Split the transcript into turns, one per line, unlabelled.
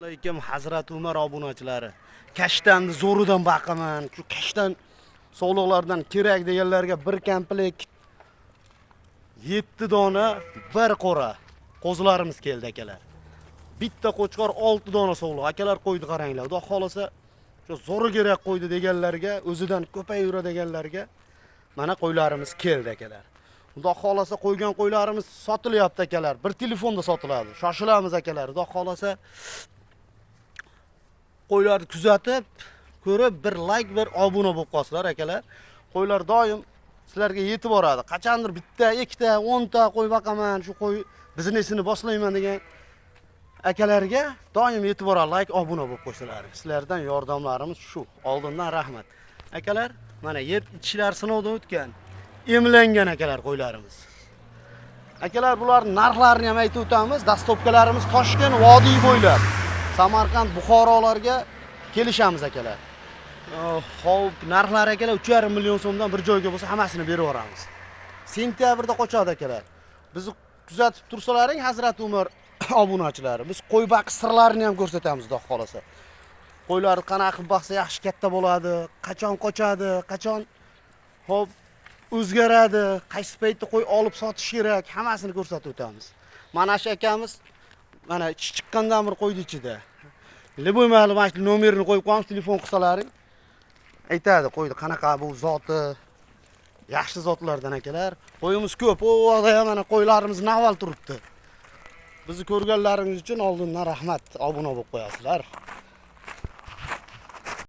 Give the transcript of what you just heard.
Alaykum, Hazrat Umar obunachilari. Kashtanni zo'ridan baqaman. Shu kashtan sog'liqlardan kerak deganlarga bir komplekt 7 dona bir qo'ra qo'zilarimiz keldi, akalar. Bitta qo'chqor, 6 dona sog'liq. Akalar, qo'ydi qaranglar. Xudo xolasa, shu zo'ri kerak qo'ydi deganlarga, o'zidan ko'payaveradiganlarga mana qo'ylarimiz keldi, akalar. Xudo xolasa, qo'ygan qo'ylarimiz sotilyapti, akalar. Bir telefonda sotiladi. Shoshilamiz, akalar. Xudo xolasa, qo'ylarni kuzatib, ko'rib, bir layk, bir obuna bo'lib qolsinlar, akalar. Qo'ylar doim sizlarga yetib boradi. Qachondir bitta, ikkita, 10 ta qo'y boqaman, shu qo'y biznesini boshlayman degan akalarga doim yetib boradi. Layk, obuna bo'lib qo'ysalar. Sizlardan yordamlarimiz shu. Oldindan rahmat. Akalar, mana yeb ichishlar sinovdan o'tgan, emlangan, akalar, qo'ylarimiz. Akalar, bular narxlarini ham aytib o'tamiz. Доставка larimiz Toshkent vodiy bo'ylab, Samarqand, Buxorolarga kelishamiz, akalar. Xo'p, narxlari, akalar, 3,5 million so'mdan bir joyga bo'lsa, hammasini berib yuboramiz. Sentyabrda qochadi, akalar. Bizni kuzatib tursalaring, Hazrat Umar obunachilari, biz qo'y baqish sirlarini ham ko'rsatamiz, xudo xolasa. Qo'ylarni qanaqa qilib baqsa yaxshi katta bo'ladi, qachon qochadi, qachon xo'p o'zgaradi, qaysi paytda qo'y olib sotish kerak, hammasini ko'rsatib o'tamiz. Mana shu akamiz mana ichi chiqqandan bir qo'ydi ichida. Любой mahal mana shu nomerini qo'yib qo'yamiz, telefon qilsalaring aytadi qo'ydi qanaqa bu zoti, yaxshi zotlardan, akalar. Qo'yimiz ko'p. U yoqda ham mana qo'ylarimiz navval turibdi. Bizni ko'rganlaringiz uchun oldindan rahmat. Obuna bo'lib qo'yasizlar.